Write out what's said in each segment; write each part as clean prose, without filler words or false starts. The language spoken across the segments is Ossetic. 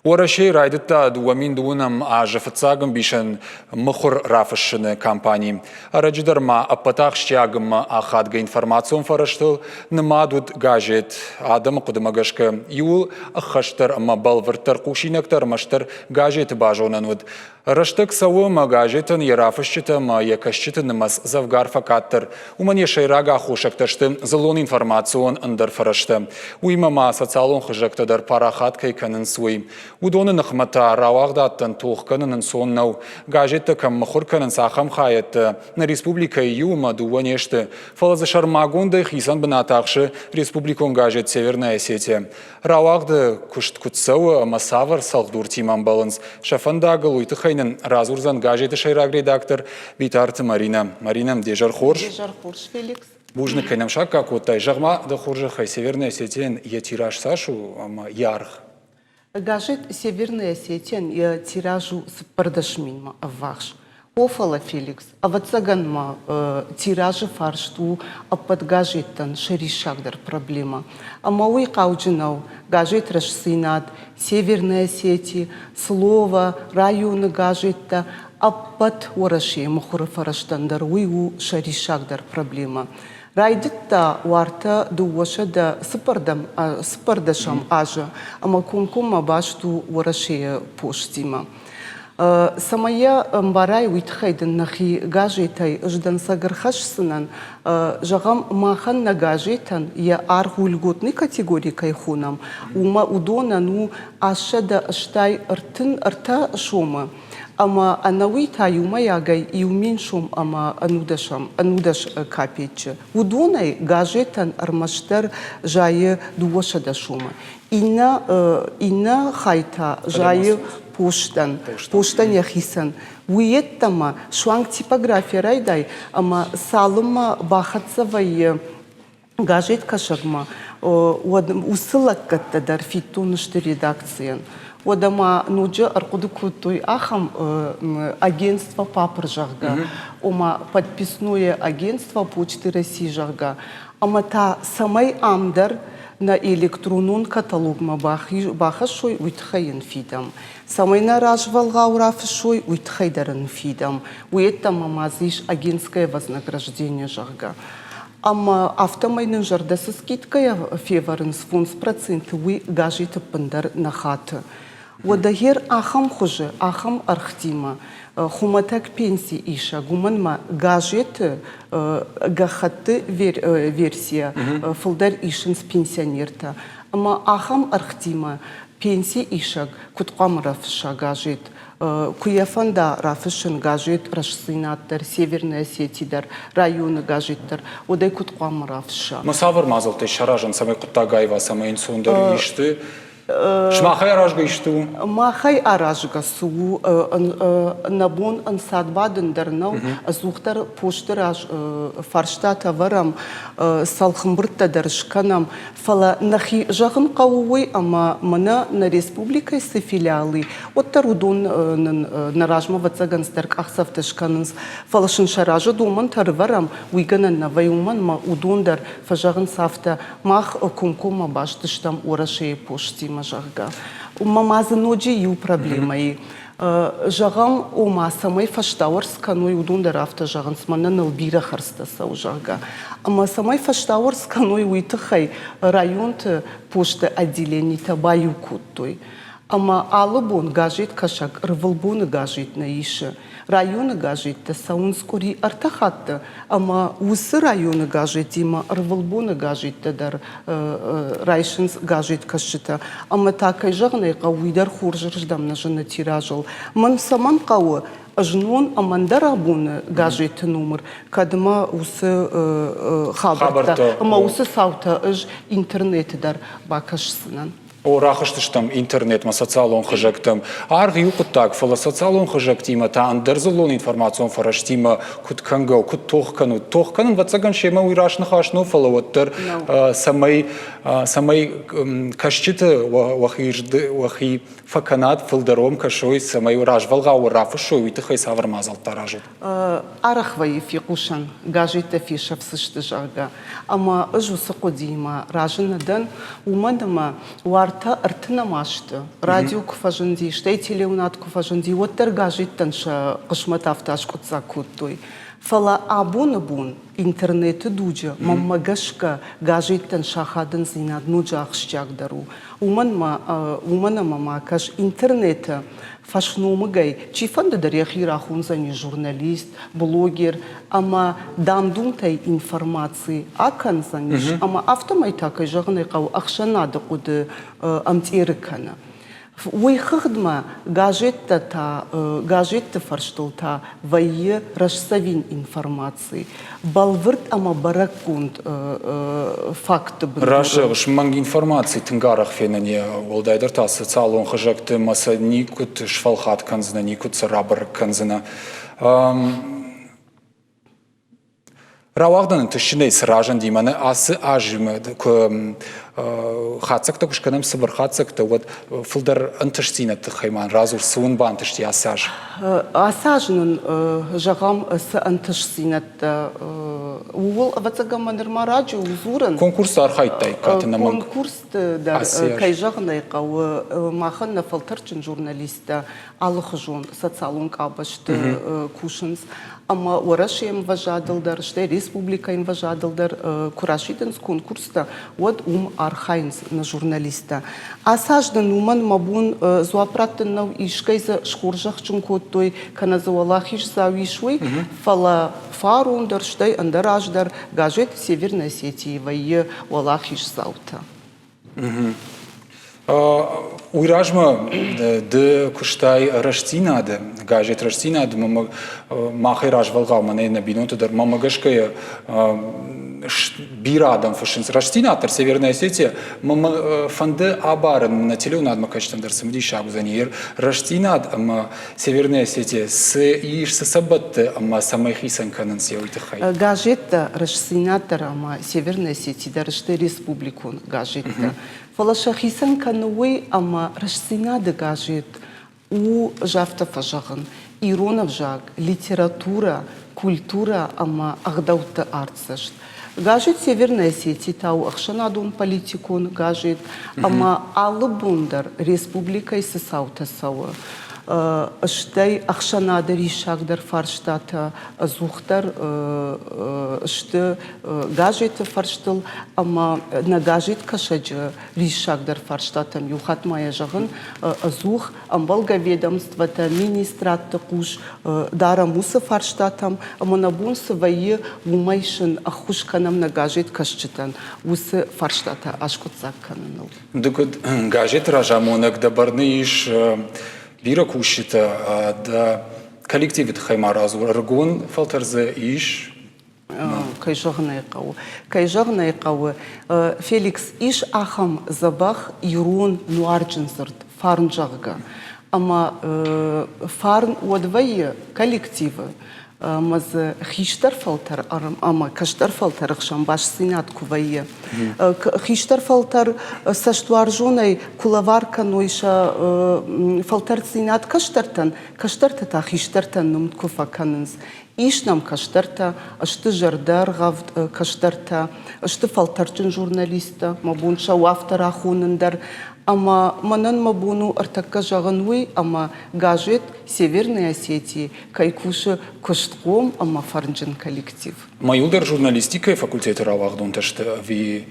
Уӕрӕсейы райдыдта 2002 азы фыццаг ӕмбисӕн мыхуыр рафыссыны кампани. Ӕрӕджы дӕр ма ӕппӕт ахсджиаг ӕмӕ ахадгӕ информацион фӕрӕзтыл нымад уыд газет. Адӕмы хъуыдымӕ гӕсгӕ, иууыл ӕххӕстдӕр ӕмӕ бӕлвырддӕр хъусинӕгтӕ ӕрмӕстдӕр газеты базонӕн уыд. Рӕстӕг цӕуы ӕмӕ газетӕн йӕ рафысджытӕ ӕмӕ йӕ кӕсджыты нымӕц дзӕвгар фӕкъаддӕр. Уымӕн йӕ сӕйраг аххосӕгтӕ сты дзыллон информацион ӕндӕр фӕрӕзтӕ. Уыимӕ ма социалон хызӕгтӕ дӕр парахат кӕй кӕнынц, уый. Уыдоны ныхмӕ та рауагъдадтӕн тох кӕнын ӕнцон нӕу. Газеттӕ кӕм мыхуыр кӕнынц, ахӕм хайӕдтӕ нӕ республикӕйы иу ӕмӕ дыууӕ не сты. Фӕлӕ дзы сӕрмагондӕй хицӕн бынат ахсы республикон газет «Северная Осетия». Рауагъды куыст куыд цӕуы ӕмӕ цавӕр цӕлхдуртимӕ ӕмбӕлынц сӕ фӕндагыл, уый тыххӕй нын радзурдзӕн газеты сӕйраг редактор Битарты Маринӕ. Маринӕ, де зӕр хорз. Де зӕр хорз, Феликс. Бузныг, кӕй нӕм саккаг кодтай. Зӕгъ-ма, дӕ хорзӕхӕй, Северная Осетия-йӕн йӕ тираж цас у ӕмӕ йӕ аргъ? Газет «Северная Осетия-йӕн йӕ тираж у 14 минмӕ ӕввахс. О, фӕлӕ, Феликс, ӕвӕццӕгӕн ма тиражы фарст у ӕппӕт газеттӕн сӕ риссагдӕр проблемӕ. Ӕмӕ уый хъауджы нӕу, газет Рӕстдзинад, Северная Осетия, Слово, районы газеттӕ, ӕппӕт Уӕрӕсейы мыхуыры фӕрӕзтӕн дӕр уый у сӕ риссагдӕр проблемӕ. Райдыдта уартӕ 214 азы ӕмӕ комкоммӕ баст у Уӕрӕсейы постимӕ. Цӕмӕй йӕ ӕмбарай, уый тыххӕй дын нӕхи газетӕй ӕз дӕнцӕг ӕрхӕсдзынӕн. Зӕгъӕм, махӕн нӕ газетӕн йӕ аргъ у льготный категори кӕй хонӕм, уымӕ уыдонӕн у 833 сомы ӕмӕ ӕнӕуый та иумӕйагӕй 1000 сом ӕмӕ ӕнудӕс капеччы. Уыдонӕй газетӕн ӕрмӕстдӕр зайы 200 сомы. Иннӕ хай та зайы постӕн, постӕн йӕхицӕн. Уый йеддӕмӕ суанг типографийӕ райдай ӕмӕ цалынмӕ бахӕццӕ вӕййы газеткӕсӕгмӕ, уӕд уыцы лӕггӕдтӕ дӕр фиддон сты редакцийӕн. Уӕдӕ ма ноджы ӕрхъуыды кодтой ахӕм агентство «Папр», зӕгъгӕ, ома подписное агентство Почты России, зӕгъгӕ. Ӕмӕ та цӕмӕй ам дӕр нӕ электронон каталогмӕ бахӕссой, уый тыххӕй йын фидӕм. Цӕмӕй нӕ развӕлгъау рафыссой, уый тыххӕй дӕр ын фидӕм. Уый йеддӕмӕ ма дзы ис агентское вознаграждение, зӕгъгӕ. Ӕмӕ афтӕмӕй нын зӕрдӕ цы скидкӕйӕ февӕрынц 5%, уый газеты ӕппындӕр нӕ хаты. Уӕдӕ гъер ахӕм хуызы, ахӕм ӕргътимӕ хуымӕтӕг пенси исӕг, уымӕн ма газеты гӕххӕтты версийӕ фылдӕр исынц пенсионертӕ. Ӕмӕ ахӕм ӕргътимӕ пенси исӕг куыд хъуамӕ рафысса газет? Куы йӕ фӕнда рафыссын газет Рӕстдзинад дӕр, Северная Осетия дӕр, районы газет дӕр, уӕд ӕй куыд хъуамӕ рафысса? Ма цавӕр мадзӕлттӕ саразын, цӕмӕй хъуыддаг аива, цӕмӕй ӕнцондӕр исты Сымахӕй аразгӕ исты у? Махӕй аразгӕ цы у, нӕ бон ӕнцад бадын дӕр нӕу. Ӕдзухдӕр посты раз фарстатӕ ӕвӕрӕм, цӕлхӕмбырдтӕ дӕр скӕнӕм. Фӕлӕ нӕхи зӕгъын хъӕуы уый, ӕмӕ мӕнӕ нӕ республикӕйы цы филиал и, уӕддӕр уыдон нын нӕ размӕ ӕвӕццӕгӕн цыдӕр къахдзӕфтӕ скӕнынц. Фӕлӕ сын сӕ разы домӕнтӕ ӕрывӕрӕм, уый гӕнӕн нӕ вӕййы, уымӕн ӕмӕ уыдон дӕр фӕзӕгъынц афтӕ, Мах комкоммӕ баст стӕм Уӕрӕсейы постимӕ, зӕгъгӕ. Уымӕ ма дзы ноджы иу проблемӕ и. Зӕгъӕм, ома, цӕмӕй фӕстауӕрц кӕной, уыдон дӕр афтӕ зӕгъынц, мӕнӕ ныл бирӕ хӕрдзтӕ цӕуы, зӕгъгӕ. Ӕмӕ цӕмӕй фӕстауӕрц кӕной, уый тыххӕй районты посты отделенитӕ баиу кодтой. Ӕмӕ алы бон газеткӕсӕг ӕрвылбоны газет нӕ исы. Районы газеттӕ цӕуынц къуыри ӕртӕ хатты, ӕмӕ уыцы районы газеттимӕ ӕрвылбоны газеттӕ дӕр райсынц газеткӕсджытӕ. Ӕмӕ та, кӕй зӕгъын ӕй хъӕуы, уый дӕр хорзырдӕм нӕ зыны тиражыл. Мӕн цӕмӕн хъӕуы знон ӕмӕ ӕндӕр абоны газеты номыр, кӕд мӕ уыцы хабӕрттӕ ӕмӕ уыцы цаутӕ ӕз интернеты дӕр бакӕсдзынӕн. О, рахызтыстӕм интернетмӕ, социалон хызӕгтӕм. Аргъ иу хъуыддаг, фӕлӕ социалон хызӕгтимӕ та ӕндӕр дзыллон информацион фӕрӕзтимӕ куыд кӕнгӕ у, куыд тох кӕнут? Тох кӕнын, ӕвӕццӕгӕн, семӕ уый раст ныхас нӕу, фӕлӕ уӕддӕр цӕмӕй, цӕмӕй кӕсджыты уӕхи фӕкӕнат, фылдӕр уӕм кӕсой, цӕмӕй развӕлгъау рафыссой, уый тыххӕй цавӕр мадзӕлттӕ аразут? Арӕх вӕййы фехъусӕн, газеттӕ фесӕфдзысты, зӕгъгӕ. Ӕмӕ ӕз уыцы хъуыдыимӕ разы нӕ дӕн, уымӕн ӕмӕ уарзт. Уартӕ ӕртынӕм азты радио куы фӕзынди, стӕй телеуынад куы фӕзынди, уӕддӕр газеттӕн сӕ хъысмӕт афтӕ аскъуыддзаг кодтой. Фӕлӕ абоны бон интернеты дуджы, мӕнмӕ гӕсгӕ, газеттӕн сӕ ахадындзинад ноджы ахсджиагдӕр у. Уымӕн ма, уымӕн ӕмӕ ма кӕс интернеты фӕсномыгӕй чифӕнды дӕр йӕхи рахондзӕни журналист, блогер ӕмӕ дам-думтӕй информаци акӕндзӕнис ӕмӕ афтӕмӕй та, кӕй зӕгъын ӕй хъӕуы, ӕхсӕнады хъуыды ӕмтъеры кӕны. Уый хыгъдмӕ газеттӕ та, газетты фӕрстыл та вӕййы рӕстдзӕвин информаци, бӕлвырд ӕмӕ бӕрӕггонд фактты бындурыл. Раст зӕгъыс, мӕнг информаци тынг арӕх фенӕн и, уӕлдайдӕр та социалон хызӕгты ӕмӕ сӕ никуыд сфӕлхат кӕндзынӕ, никуыд сӕ рабӕрӕг кӕндзынӕ. Рауагъдӕн ӕнтыстджынӕй цы разынди, мӕнӕ ацы азимӕ куы хатдзӕгтӕ куы скӕнӕм, цыбыр хатдзӕгтӕ, уӕд фылдӕр ӕнтыстдзинӕдты тыххӕй ма радзур, цы уын бантысти ацы аз? Ацы аз нын, зӕгъӕм, цы ӕнтыстдзинӕдтӕ, ууыл, ӕвӕццӕгӕн, мӕ нырма раджы у дзурын. Конкурсты архайдтаиккат ӕнӕмӕнг? Конкурсты дӕр, кӕй зӕгъын ӕй хъӕуы, махӕн нӕ фӕлтӕрдджын журналисттӕ алыхуызон социалон къабӕзты кусынц. Ӕмӕ Уӕрӕсейы ӕмвӕзадыл дӕр, стӕй республикӕйы ӕмвӕзадыл дӕр куы расидынц конкурстӕ, уӕд уым архайынц нӕ журналисттӕ. Ацы аз нын уымӕн мӕ бон дзуапп раттын нӕу, искӕй дзы схорзӕхджын кодтой, кӕнӕ дзы уӕлахиздзау ис, уый, фӕлӕ фарон дӕр, стӕй ӕндӕр аз дӕр газет «Северная Осетия» вӕййы уӕлахиздзаутӕ. Уый размӕ ды куыстай Рӕстдзинад-ы, газет Рӕстдзинад махӕй развӕлгъау мӕнӕ нӕ бинонты дӕр мӕнмӕ гӕсгӕ бирӕ адӕм фыссынц. Рӕстдзинад дӕр Северная Осетия мӕ фӕнды абарын нӕ телеуынадмӕ кӕсджытӕн дӕр цымыдисаг уыдзӕни. Рӕстдзинад ӕмӕ Северная Осетия цы ис, цы сӕ бӕтты ӕмӕ цӕмӕй хицӕн кӕнынц йӕ уый тыххӕй? Газеттӕ Рӕстдзинад дӕр ӕмӕ Северная Осетия дӕр сты республикон газеттӕ. Фӕлӕ сӕ хицӕн кӕны уый, ӕмӕ Рӕстдзинад-ы газет у, афтӕ фӕзӕгъын, ирон ӕвзаг, литературӕ, культурӕ ӕмӕ ӕгъдӕутты артдзӕст. Газет «Северная Осетия» та у ӕхсӕнадон-политикон газет, ӕмӕ алы бон дӕр республикӕйы цы цаутӕ цӕуы, стӕй ӕхсӕнады риссагдӕр фарстатӕ ӕдзухдӕр сты газеты фӕрстыл ӕмӕ нӕ газеткӕсӕджы риссагдӕр фарстатӕм иу хатт ма йӕ зӕгъын, ӕдзух ӕмбӕлгӕ ведомствотӕ, министрадты хъус дарӕм уыцы фарстатӕм ӕмӕ нӕ бон цы вӕййы, уымӕй сын ӕххуыс кӕнӕм нӕ газеткӕсджытӕн уыцы фарстатӕ аскъуыддзаг кӕныныл. Ды куыд газеты разамонӕг дӕ бӕрны ис бирӕ кусджытӕ, дӕ коллективы тыххӕй ма радзур, ӕрыгон фӕлтӕр дзы ис? Кӕй зӕгъын ӕй хъӕуы, кӕй зӕгъын ӕй хъӕуы, Феликс, ис ахӕм дзӕбӕх ирон нуарджын дзырд, фарн, зӕгъгӕ. Ӕмӕ фарн уӕд вӕййы коллективы, ӕмӕ дзы хистӕр фӕлтӕр ӕмӕ кӕстӕр фӕлтӕры хсӕн бастдзинад куы вӕййы. Хистӕр фӕлтӕр цӕстуарзонӕй куы лӕвар кӕной сӕ фӕлтӕрддзинад кӕстӕртӕн, кӕстӕртӕ та хистӕртӕн нымд куы фӕкӕнынц. Ис нӕм кӕстӕртӕ, сты зӕрдӕргъӕвд кӕстӕртӕ, сты фӕлтӕрдджын журналисттӕ, мӕ бон сӕ у афтӕ рахонын дӕр. Ӕмӕ мӕнӕн мӕ бон у ӕртӕккӕ зӕгъын уый, ӕмӕ газет «Северная Осетия» кӕй кусы куыстхъом ӕмӕ фӕрнджын коллектив. Ма иуылдӕр журналистикӕйы факультеты рауагъдонтӕ сты ӕви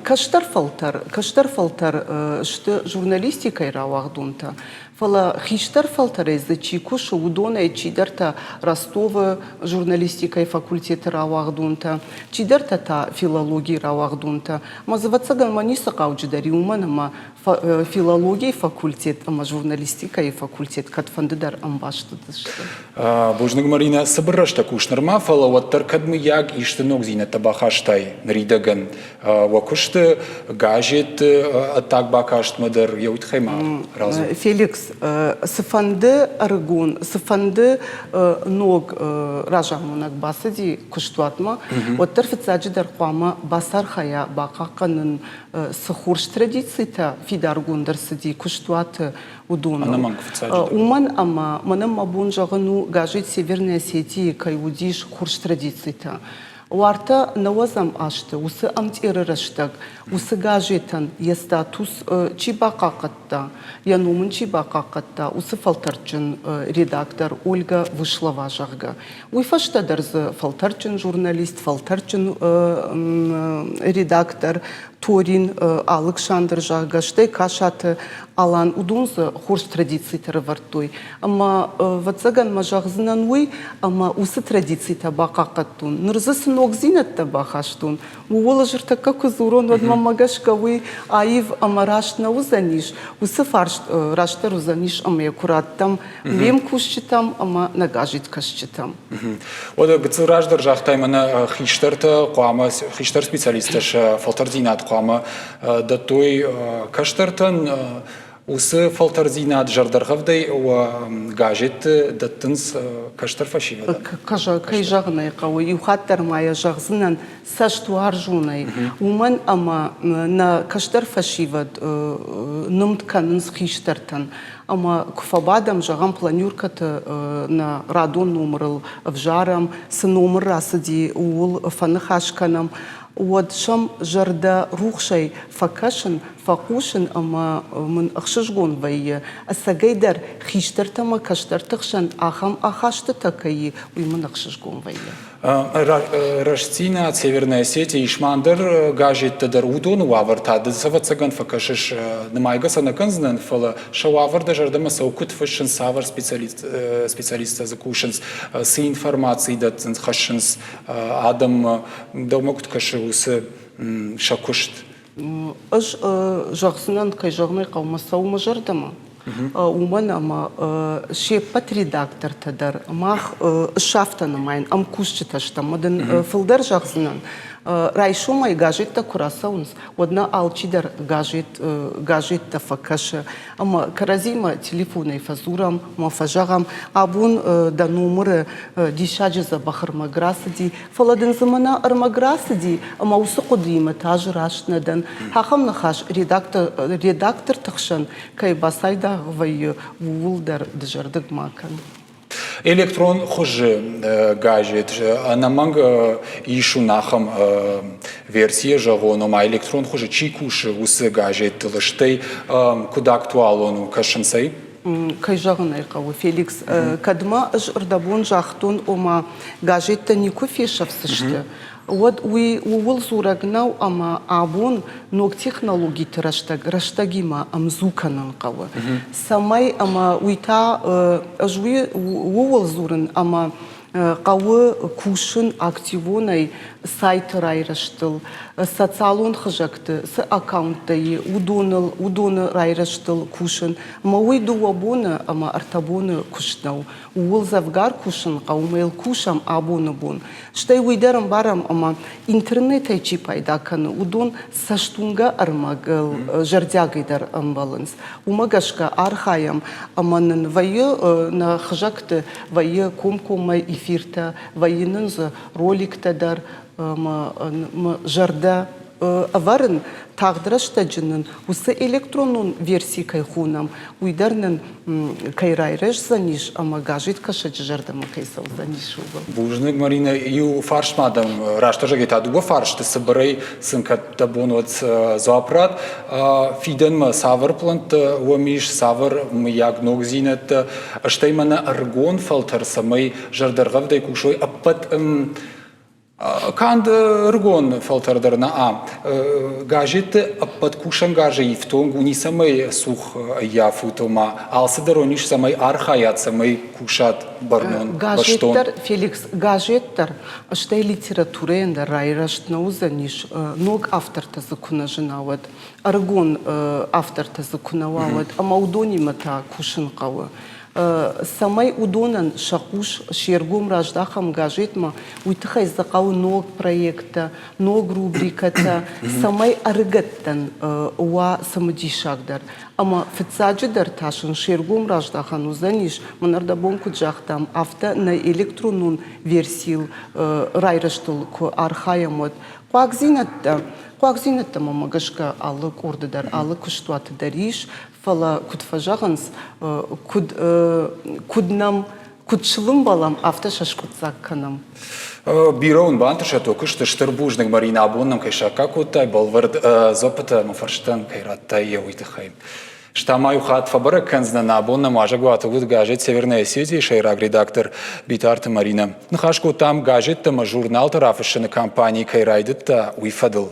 Кӕстӕр фӕлтӕр, кӕстӕр фӕлтӕр сты журналистикӕйы рауагъдонтӕ, фӕлӕ хистӕр фӕлтӕрӕй дзы чи кусы, уыдонӕй чидӕртӕ Ростовы журналистикӕйы факультеты рауагъдонтӕ, чидӕртӕ та филологийы рауагъдонтӕ. Ӕмӕ дзы, ӕвӕццӕгӕн, мӕ ницы хъауджыдӕр и, уымӕн ӕмӕ филологийы факультет ӕмӕ журналистикӕйы факультет кӕдфӕндыдӕр ӕмбаст уыдысты. Бузныг, Маринӕ, цыбыр рӕстӕг ус нырма, фӕлӕ уӕддӕр кӕд мыййаг исты ногдзинӕдтӕ бахастай ныридӕгӕн уӕ куысты, газетты ӕддаг бакастмӕ дӕр, йӕ уый тыххӕй ма радзур. Феликс, цыфӕнды ӕрыгон, цыфӕнды ног разамонӕг бацыди куыстуатмӕ, уӕддӕр фыццаджыдӕр хъуамӕ бацархайа бахъахъхъӕнын цы хорз традицитӕ фидаргонд ӕрцыди куыстуаты, уыдоныл. Ӕнӕмӕнг фыццаджыдӕр. Уымӕн ӕмӕ мӕнӕн мӕ бон зӕгъын у, газет «Северная Осетия» кӕй уыдис хорз традицитӕ. Уартӕ нӕуӕдзӕм азты уыцы ӕмтъеры рӕстӕг уыцы газетӕн йӕ статус чи бахъахъхъӕдта, йӕ ном ын чи бахъахъхъӕдта, уыцы фӕлтӕрдджын редактор Ольга Вышлова, зӕгъгӕ. Уый фӕстӕ дӕр дзы фӕлтӕрдджын журналист, фӕлтӕрдджын редактор Торин Алыксандр, зӕгъгӕ, стӕй Касаты Алан, уыдон дзы хорз традицитӕ рывӕрдтой. Ӕмӕ, ӕвӕццӕгӕн мӕ зӕгъдзынӕн уый, ӕмӕ уыцы традицитӕ бахъахъхъӕдтон. Ныр дзы цы ногдзинӕдтӕ бахастон, ууыл ӕз ӕртӕккӕ куы дзурон, уӕд мӕмӕ гӕсгӕ уый аив ӕмӕ раст нӕ уыдзӕнис. Уыцы фарст растдӕр уыдзӕнис ӕмӕ йӕ куы раттӕм ме мкусджытӕм ӕмӕ нӕ газеткӕсджытӕм. Уӕдӕ гыццыл раздӕр загътай, мӕнӕ хистӕртӕ хъуамӕ, хистӕр специалисттӕ сӕ фӕлтӕрдзинад хъуамӕ дӕттой кӕстӕртӕн. Уыцы фӕлтӕрдзинад зӕрдӕргъӕвдӕй газетты дӕттынц кӕстӕр фӕсивӕдӕн? Кӕй зӕгъын ӕй хъӕуы, иу хатт дӕр ма йӕ зӕгъдзынӕн цӕстуарзонӕй, уымӕн ӕмӕ нӕ кӕстӕр фӕсивӕд нымд кӕнынц хистӕртӕн. Ӕмӕ куы фӕбадӕм, зӕгъӕм, планеркӕты нӕ радон номырыл ӕвзарӕм, цы номыр рацыди, ууыл фӕныхас кӕнӕм, уӕд сӕм зӕрдӕ рухсӕй фӕкӕсын, фӕхъусын ӕмӕ мын ӕхсызгон вӕййы, ӕцӕгӕйдӕр хистӕртӕ ӕмӕ кӕстӕрты хсӕн ахӕм ахастытӕ кӕй и, уый мын ӕхсызгон вӕййы. Рӕстдзинад, Северная Осетия, ис ма ӕндӕр газеттӕ дӕр, уыдоны уавӕртӕ ды ӕвӕццӕгӕн фӕкӕсыс, нымайгӕ сӕ нӕ кӕндзынӕн, фӕлӕ сӕ уавӕр дӕ зӕрдӕмӕ цӕуы, куыд фыссынц, цавӕр специалисттӕ дзы кусынц, цы информаци дӕттынц, хӕссынц адӕммӕ, дӕумӕ куыд кӕсы уыцы сӕ куыст? Ӕз зӕгъдзынӕн, кӕй зӕгъын ӕй хъӕуы, мӕ цӕуы мӕ зӕрдӕмӕ. Уымӕн ӕмӕ се ппӕт редактортӕ дӕр мах ссӕфтӕ нымайын, ӕмкусджытӕ стӕм. Мӕ дын фылдӕр зӕгъдзынӕн, райсомӕй газеттӕ куы рацӕуынц, уӕд нӕ алчидӕр газет, газеттӕ фӕкӕсы ӕмӕ кӕрӕдзимӕ телефонӕй фӕдзурӕм ӕмӕ фӕзӕгъӕм, абон дӕ номыры диссаджы дзӕбӕх ӕрмӕг рацыди, Фӕлӕ дын дзы мӕнӕ ӕрмӕг рацыди, ӕмӕ уыцы хъуыдыимӕ та ӕз раст нӕ дӕн. Ахӕм ныхас редакторты хсӕн кӕй бацайдагъ вӕййы, ууыл дӕр дызӕрдыг ма кӕн. Электрон хуызы газет ӕнӕмӕнг ис уын ахӕм версийӕ зӕгъон, ома электрон хуызы чи кусы, уыцы газеттыл, стӕй куыд актуалон у, кӕсынц ӕй? Кӕй зӕгъын ӕй хъӕуы, Феликс, кӕд ма ӕз ӕрдӕбон загътон, ома газеттӕ никуы фесӕфдзысты, уӕд уый ууыл дзурӕг нӕу, ӕмӕ абон ног технологиты рӕстӕг рӕстӕгимӕ ӕмдзу кӕнын хъӕуы. Цӕмӕй ӕмӕ уый та ӕз уый ууыл дзурын, ӕмӕ хъӕуы кусын активонӕй сайты райрӕзтыл, социалон хызӕгты цы аккаунттӕ и, уыдоныл, уыдоны райрӕзтыл кусын. Ӕмӕ уый дыууӕ боны ӕмӕ ӕртӕ боны куыст нӕу. Ууыл дзӕвгар кусын хъӕуы, ӕмӕ йыл кусӕм абоны бон. Стӕй уый дӕр ӕмбарӕм, ӕмӕ интернетӕй чи пайда кӕны, уыдон цӕстуынгӕ ӕрмӕгыл зӕрдиагӕй дӕр ӕмбӕлынц. Уымӕ гӕсгӕ архайӕм ӕмӕ нын вӕййы нӕ хызӕгты вӕййы комкоммӕ эфиртӕ, вӕййы нын дзы роликтӕ дӕр ӕмӕ зӕрдӕ ӕвӕрын, тагъд рӕстӕджы нын уыцы электронон верси кӕй хонӕм, уый дӕр нын кӕй райрӕздзӕнис ӕмӕ газеткӕсӕджы зӕрдӕмӕ кӕй цӕудзӕнис, ууыл. Бузныг, Маринӕ. Иу фарст ма дӕм растдӕр зӕгъгӕ та дыууӕ фарсты цыбырӕй сын кӕд дӕ бон уӕд дзуапп ратт. Фидӕнмӕ цавӕр пълӕнттӕ уӕм ис, цавӕр мыййаг ногдзинӕдтӕ, стӕй мӕнӕ ӕрыгон фӕлтӕр цӕмӕй зӕрдӕргъӕвдӕй кусой ӕппӕт Канд ӕрыгон фӕлтӕр дӕр нӕ газетты ӕппӕт кусӕнгарзӕй ифтонг у, ницӕмӕй цух ӕййафут, ома алцыдӕр уын ис, цӕмӕй архайат, цӕмӕй кусат бӕрнон, Газет дӕр, Феликс, газет дӕр, стӕй литературӕйӕн дӕр райрӕзт нӕ уыдзӕнис, ног автортӕ дзы куы нӕ зына, уӕд, ӕрыгон автортӕ дзы куы нӕ уа, уӕд, ӕмӕ уыдонимӕ та кусын хъӕуы. Цӕмӕй уыдонӕн сӕ хъус се ргом раздахӕм газетмӕ, уый тыххӕй дзы хъӕуы ног проекттӕ, ног рубрикӕтӕ, цӕмӕй ӕрыгӕттӕн уа цымыдисагдӕр. Ӕмӕ фыццаджыдӕр та сын се ргом раздахӕн уыдзӕнис, мӕн ӕрдӕбон куыд загътам, афтӕ нӕ электронон версийыл райрӕзтыл куы архайӕм, уӕд. Хъуагдзинӕдтӕ Хъуагдзинӕдтӕ мӕмӕ гӕсгӕ алы къорды дӕр, алы куыстуаты дӕр ис, фӕлӕ куыд фӕзӕгъынц, куыд, куыд нӕм. Куыд сыл ӕмбӕлӕм, афтӕ сӕ скъуыддзаг кӕнӕм. Бирӕ уын бантысӕд уӕ куысты. Стыр бузныг, Марина, абон нӕм кӕй саккаг кодтай, бӕлвырд дзуаппытӕ ӕмӕ фӕрстытӕн кӕй радтай, йӕ уый тыххӕй. Стӕй ма иу хатт фӕбӕрӕг кӕндзынӕн, абон нӕм уазӕгуаты уыд газет «Северная Осетия» сӕйраг редактор Битарты Маринӕ. Ныхас кодтам газеттӕ ӕмӕ журналтӕ рафыссыны кампани кӕй райдыдта, уый фӕдыл.